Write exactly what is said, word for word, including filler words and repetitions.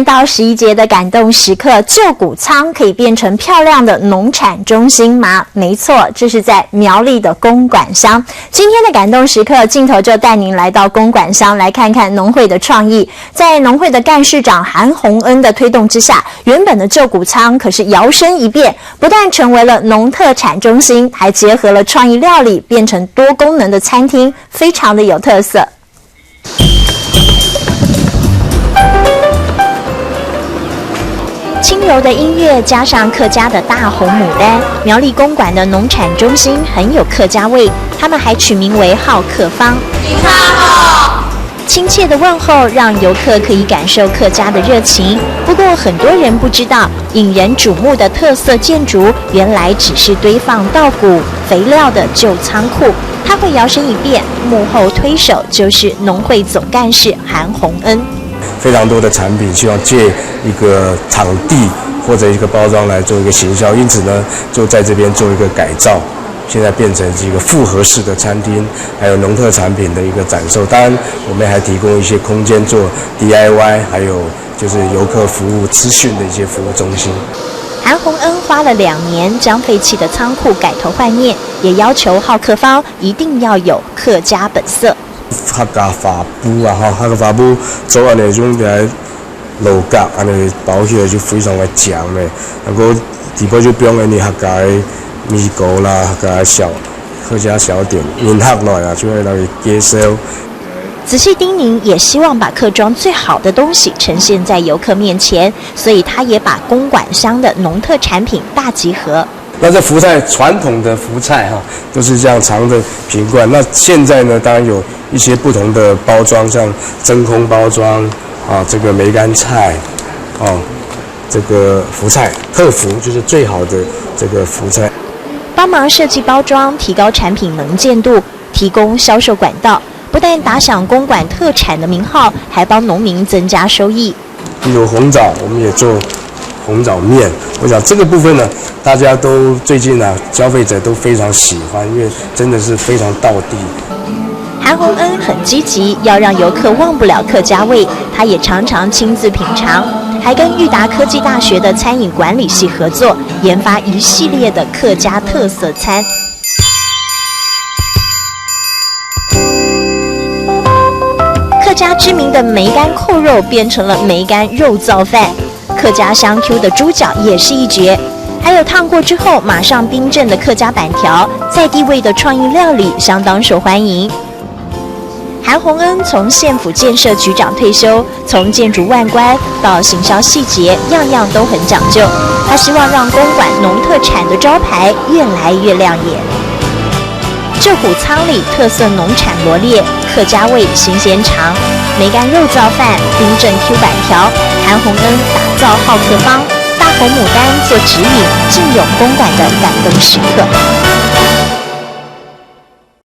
到十一节的感动时刻，旧谷仓可以变成漂亮的农产中心吗？没错，这是在苗栗的公馆乡。今天的感动时刻，镜头就带您来到公馆乡，来看看农会的创意。在农会的干事长韩宏恩的推动之下，原本的旧谷仓可是摇身一变，不但成为了农特产中心，还结合了创意料理，变成多功能的餐厅，非常的有特色。轻柔的音乐加上客家的大红牡丹，苗栗公馆的农产中心很有客家味，他们还取名为好客坊。亲切的问候让游客可以感受客家的热情。不过，很多人不知道，引人瞩目的特色建筑原来只是堆放稻谷、肥料的旧仓库。它会摇身一变，幕后推手就是农会总干事韩宏恩。非常多的产品，希望借一个场地或者一个包装来做一个行销，因此呢，就在这边做一个改造。现在变成是一个复合式的餐厅，还有农特产品的一个展售。当然，我们还提供一些空间做 D I Y，还有就是游客服务资讯的一些服务中心。韩宏恩花了两年，将废弃的仓库改头换面，也要求好客方一定要有客家本色。客家花布啊，吼，客家花布做安尼用起来老角，安尼包起来就非常的强咧。然后底部就放安尼客家的米糕啦，客家的小客家小点，迎客来啊，就会来介绍。仔细叮咛，也希望把客庄最好的东西呈现在游客面前，所以他也把公馆乡的农特产品大集合。那这福菜，传统的福菜哈，都是这样长的瓶罐。那现在呢，当然有一些不同的包装，像真空包装啊，这个梅干菜，哦，这个福菜特福就是最好的这个福菜。帮忙设计包装，提高产品能见度，提供销售管道，不但打响公馆特产的名号，还帮农民增加收益。例如红枣，我们也做红枣面。我想这个部分呢，大家都最近啊，消费者都非常喜欢，因为真的是非常道地。韩宏恩很积极，要让游客忘不了客家味，他也常常亲自品尝，还跟裕达科技大学的餐饮管理系合作，研发一系列的客家特色餐。客家知名的梅干扣肉变成了梅干肉燥饭，客家香 Q 的猪脚也是一绝，还有烫过之后马上冰镇的客家粄条，在地味的创意料理相当受欢迎。韩宏恩从县府建设局长退休，从建筑外观到行销细节，样样都很讲究。他希望让公馆农特产的招牌越来越亮眼。旧谷仓里特色农产罗列，客家味新鲜肠，梅干肉燥饭、冰镇 Q 粄条，韩宏恩打造好客方，大红牡丹做指引，尽涌公馆的感动时刻。